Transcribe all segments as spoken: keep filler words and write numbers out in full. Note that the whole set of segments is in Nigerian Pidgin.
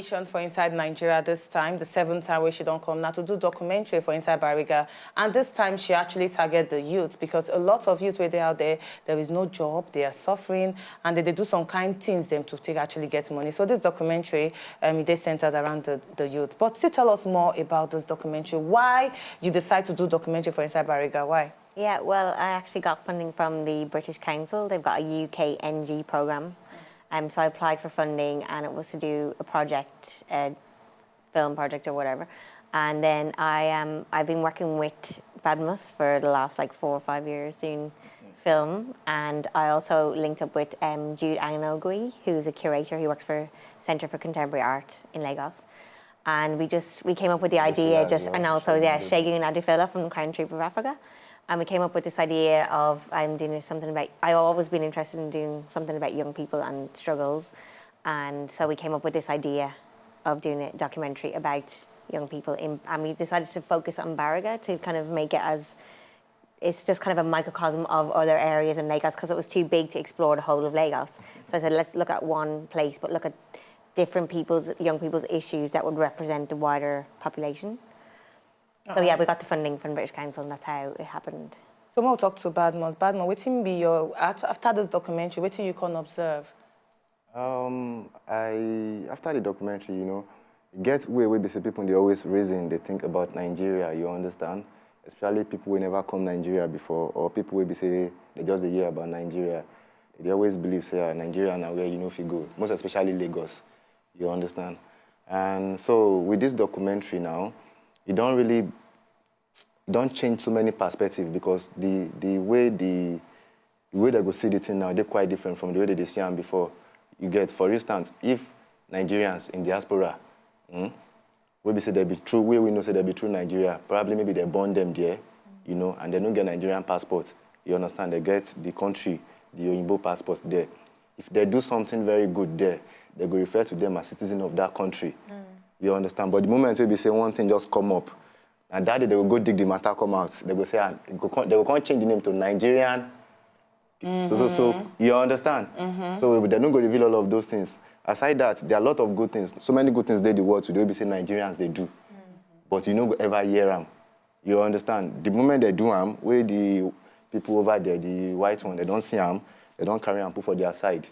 For inside Nigeria this time, the seventh time where she don't come now to do documentary for inside Bariga. And this time she actually target the youth, because a lot of youth where they out there, there is no job, they are suffering, and they, they do some kind things them to take actually get money. So this documentary, um, they centered around the, the youth. But still tell us more about this documentary. Why you decide to do documentary for inside Bariga? Why? Yeah, well, I actually got funding from the British Council. They've got a U K N G program. Um, so I applied for funding, and it was to do a project, a film project or whatever. And then I um, I've been working with Badmus for the last like four or five years doing film, and I also linked up with um, Jude Anogui, who's a curator. He works for Centre for Contemporary Art in Lagos, and we just we came up with the idea just and also yeah, Segun Adifela from Crown Troop of Africa, and we came up with this idea of I'm doing something about. I always been interested in doing something about young people and struggles, and so we came up with this idea of doing a documentary about young people in, and we decided to focus on Bariga to kind of make it as it's just kind of a microcosm of other areas in Lagos because it was too big to explore the whole of Lagos. So I said, let's look at one place, but look at different people's, young people's issues that would represent the wider population. So yeah, we got the funding from British Council, and that's how it happened. So we'll talk to Badmus. Badmus, wetin be your after this documentary? Wetin you can observe? Um, I after the documentary, you know, get way where they say people they always reason they think about Nigeria. You understand? Especially people who never come Nigeria before, or people who be say they just dey hear about Nigeria. They always believe say ah, Nigeria na where you know if you go. Most especially Lagos. You understand? And so with this documentary now, you don't really don't change too many perspective because the the way the the way they go see the thing now they quite different from the way they dey see am before. You get, for instance, if Nigerians in diaspora, hmm, wey be say they be true, wey we know say they be true Nigeria, probably maybe they born them there, you know, and they don't get Nigerian passport. You understand? They get the country, the Oyinbo passport there. If they do something very good there, they go refer to them as citizen of that country. You understand? But the moment wey be say one thing just come up, and that day they go go dig the matter come out. They go say, ah, they go come, they go come change the name to Nigerian. So, so, so you understand? So they don't go reveal all of those things. Aside that, there are a lot of good things. So many good things they the world today. We say Nigerians they do, but you no go ever hear am. You understand? The moment they do am, where the people over there, the white one, they don't see am. They don't carry am put for their side.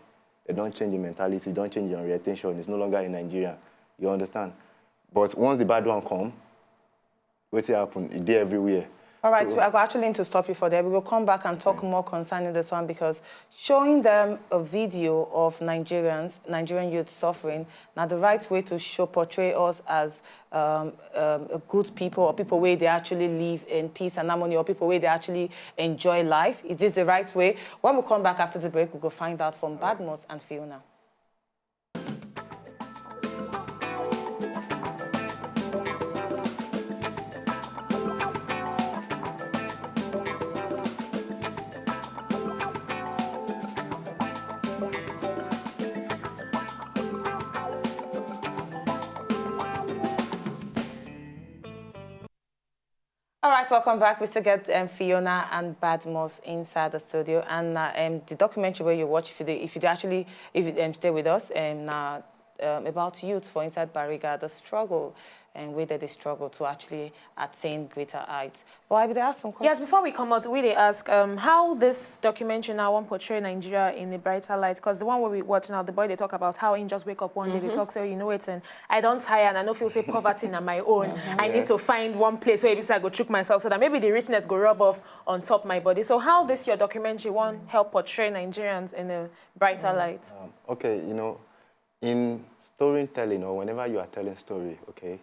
They don't change the mentality. Don't change the orientation. It's no longer in Nigeria. You understand? But once the bad one come, wetin happen? E dey everywhere. All right, so, I go actually need to stop you for there. We will come back and talk more concerning this one, because showing them a video of Nigerians, Nigerian youth suffering, now the right way to show portray us as um, um, a good people, or people where they actually live in peace and harmony, or people where they actually enjoy life. Is this the right way? When we come back after the break, we go find out from Badmus and Fiona. All right, welcome back. We still get um, Fiona and Badmus inside the studio, and uh, um, the documentary where you watch, if you do, if you do actually, if you um, stay with us, and uh, um, about youth for inside Bariga, the struggle and whether they struggle to actually attain greater heights. But I will ask some questions. Yes, before we come out, we dey ask um, how this documentary now won't portray Nigeria in a brighter light. Because the one where we watch now, the boy they talk about how he just wake up one day, they talk say, oh, you know what, and I don't tire and I don't feel say poverty na my own. I need to find one place where I go chook myself so that maybe the richness go rub off on top my body. So how this your documentary won't help portray Nigerians in a brighter light? Um, okay, you know, in storytelling or whenever you are telling story, okay,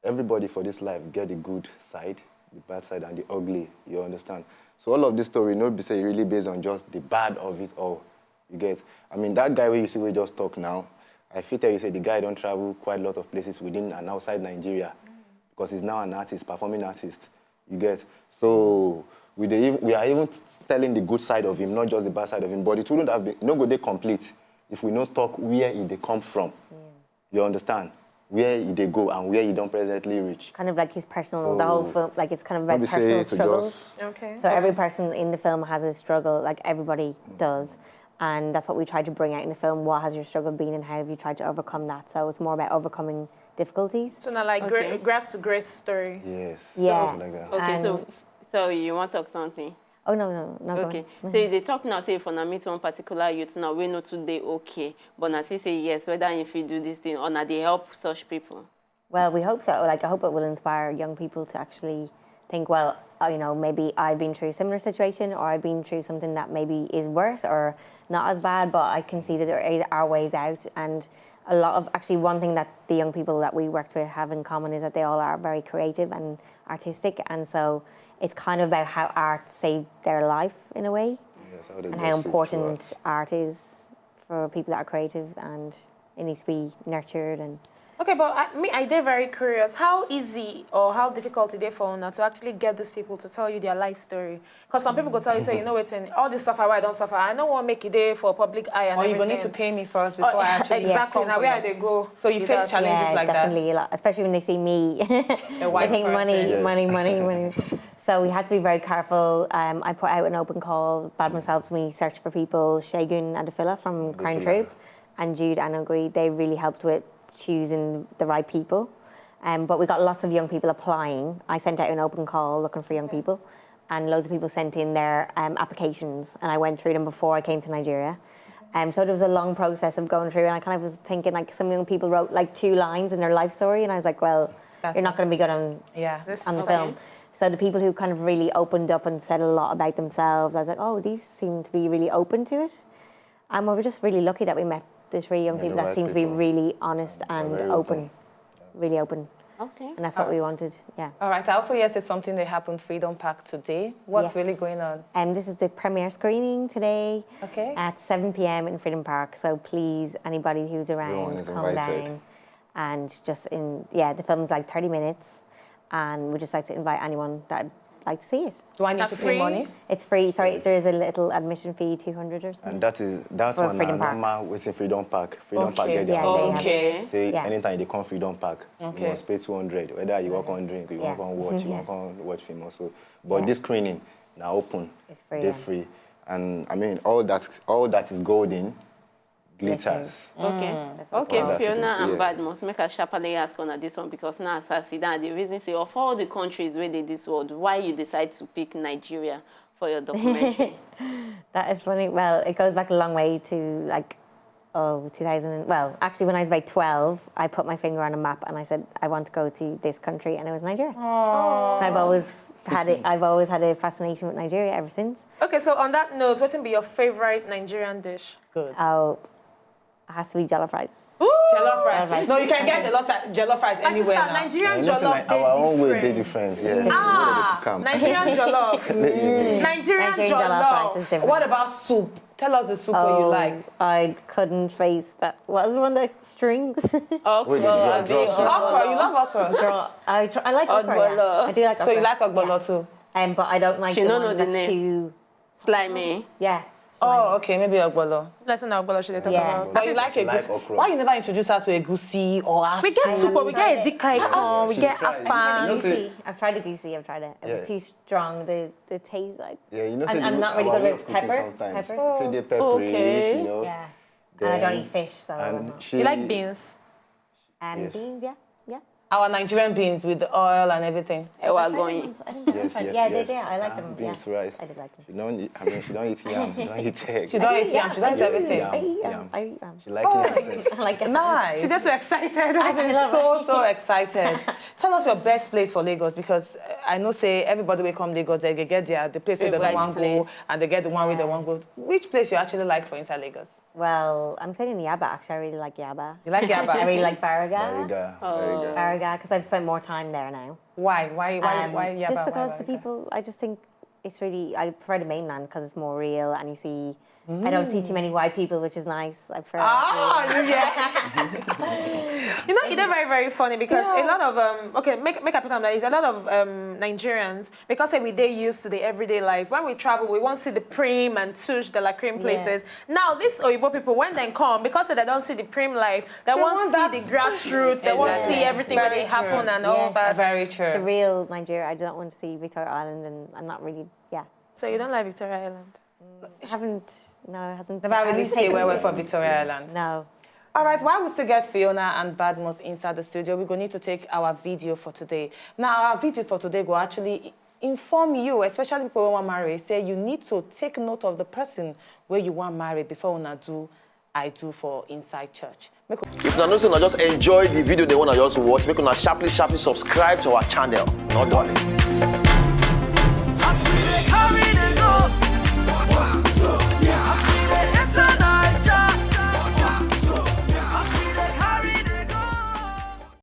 everybody for this life get the good side, the bad side, and the ugly. You understand? So all of this story, not be say really based on just the bad of it all. You get? I mean, that guy where you see we just talk now, I fit tell you say the guy don't travel quite a lot of places within and outside Nigeria because he's now an artist, performing artist. You get? So we dey, ev- we are even telling the good side of him, not just the bad side of him. But it wouldn't have been, no go dey complete if we no talk where he dey come from. You understand? Where he dey go and where he don't presently reach. Kind of like his personal, the whole film, like it's kind of about personal struggles. Okay. So every person in the film has a struggle, like everybody does. And that's what we tried to bring out in the film. What has your struggle been, and how have you tried to overcome that? So it's more about overcoming difficulties. So now, like, Okay. gra- grass to grace story. Yes. Yeah. Something like that. Okay, so And- so you want to talk something? Oh, no, no, no. Go Okay, on. So you dey talk now say if una meet one particular youth now wey no too dey okay, but na still say yes, whether im fit do this thing or na dey help such people. Well, we hope so. Like, I hope it will inspire young people to actually think, well, uh, you know, maybe I've been through a similar situation, or I've been through something that maybe is worse or not as bad, but I can see that there is- are ways out. And a lot of, actually, one thing that the young people that we worked with have in common is that they all are very creative and artistic. And so it's kind of about how art saved their life in a way, Yes, how they and get how sick important throughout. art is for people that are creative, and it needs to be nurtured. And Okay, but I, me, I dey very curious. How easy or how difficult is it for una to actually get these people to tell you their life story? Because some people go tell you, say, you know, waiting, all this suffer, why I don't suffer? I don't want to make it there for public eye and Or you go everything. need to pay me first before I actually Exactly. come Now for where you. they go? So you face That's- challenges yeah, like that. Definitely a lot, especially when they see me. A white They think money, person. Yes. money, money, money. So we had to be very careful. Um, I put out an open call. Badmus helped me search for people. Segun Adefila from Crown Adefila. Troupe and Jude Anogri, they really helped with choosing the right people. Um, but we got lots of young people applying. I sent out an open call looking for young people, and loads of people sent in their um, applications, and I went through them before I came to Nigeria. Um, so it was a long process of going through, and I kind of was thinking, like, some young people wrote, like, two lines in their life story, and I was like, well, That's you're not going to be good on Yeah. This- on the Okay. film. So the people who kind of really opened up and said a lot about themselves, I was like, oh, these seem to be really open to it. And we were just really lucky that we met the three young Yeah, people the that right seem to be people. Really honest They're and very open. open. Really open. Okay. And that's what we wanted, yeah. All right. I also hear say something that happened Freedom Park today. What's Yes. Really going on? Um, this is the premiere screening today Okay. at seven p.m. in Freedom Park. So please, anybody who's around, is come invited. Down. And just in, yeah, the film's like thirty minutes. And we'd just like to invite anyone that'd like to see it. Do I need That's to pay free? Money? It's free. Sorry, there is a little admission fee, two hundred or something. And that is that For one. Freedom Na Park. Normal waiting Freedom Park. Freedom Park Okay. get their Yeah, own. they have- Okay. Say Yeah. Anytime they come Freedom Park, Okay. you must pay two hundred. Whether you want to drink, you Yeah. want to watch, you Yeah. want to watch film also. But Yeah. This screening now open. It's free, They're yeah. Free. And I mean, all that all that is golden glitters. Okay. That's what Okay, it's called. Fiona and Yeah. Badmus, make I sharply ask una this one because now as I sit down, the reason say of all the countries where they this world, why you decide to pick Nigeria for your documentary? That is funny. Well, it goes back a long way to, like, oh, two thousand. Well, actually, when I was about twelve, I put my finger on a map and I said, I want to go to this country, and it was Nigeria. So I've always had it. I've always had a fascination with Nigeria ever since. Okay, so on that note, what would be your favorite Nigerian dish? Good. Oh, it has to be jollof rice. Jollof rice. No, you can get jollof, jollof rice My anywhere sister, now. Nigerian And you know say jollof like, our own way dey they different. Different. Yeah. Ah, Come. Nigerian jollof. Nigerian Nigerian jollof rice jollof. Is different. What about soup? Tell us the soup Oh, you like. I couldn't face that. What was the one that strings? Oh, Wait, oh, draw, abi, draw oh, soup. Okra, you love okra. Draw. I, tr- I like okra. Yeah. Ogbolo. I do like okra. So you like ogbolo Yeah. Too? Um, but I don't like She the no one know the that's name. Too Slimy. Yeah. Oh, okay, maybe ogbolo. That's not ogbolo she dey talk Yeah. about. But you like Like egusi. Okra. Why you never introduce her to egusi or asu? We get soup, we get edikaikong, we She get tried. afang. You know say- Egusi. I've tried egusi. I've tried it. It Yeah. was too strong. The the taste, like. Yeah, you know, I'm, say I'm the- not really our good way with of cooking pepper. Sometimes. Peppers. Feel the peppery, Okay. You know. Yeah. And I don't Then- eat fish, so I And don't know. she, You like beans? Um, Yes. Beans, yeah, yeah. Our Nigerian beans with the oil and everything. Ewa I tried going. them. I didn't know Yes, if I- yes, yeah, yes. they, they, I like Ah, them. beans, Yes, rice. I did like them. She don't eat, I mean, she don't eat yam, she don't eat egg. She don't eat yam. She don't eat everything. I eat, um, Yam. I eat, um, She like it. I like them. Nice. She's just so excited. As in, so so excited. Tell us your best place for Lagos, because uh, I know say everybody will come Lagos, they get their the place where they Favorite don't want go, place. And they get the one where they want go. Which place you actually like for inside Lagos? Well, I'm staying in Yaba. Actually, I really like Yaba. You like Yaba? I really like Bariga. Bariga. Oh. Bariga. Bariga, because I've spent more time there now. Why? Why? Why? Um, Why Yaba? Just because Why the Bariga? People, I just think it's really, I prefer the mainland because it's more real, and you see, I don't see too many white people, which is nice. I prefer. Ah, yeah. You know, it's very, very funny because Yeah. a lot of um okay, make make a put on that is a lot of um Nigerians, because say we dey used to the everyday life. When we travel, we want to see the prim and touche de la creme Yeah. places. Now these Oyibo people, when they come, because they don't see the prim life, they, They want want to see that the grassroots. They want to Exactly. see everything that Very they happen true. And all Yes. that. Very The true. Real Nigeria. I don't want to see Victoria Island, and I'm not really. Yeah, So you don't like Victoria Island? I haven't. No, it hasn't. Never really stay well well for Victoria Island. No. All right, while we still get Fiona and Badmus inside the studio, we're going to need to take our video for today. Now, our video for today will actually inform you, especially people who want marry, say you need to take note of the person where you want marry before una do I do for inside church. Make If una know say una just enjoy the video they wanna just watch, make una sharply sharply subscribe to our channel. No darling.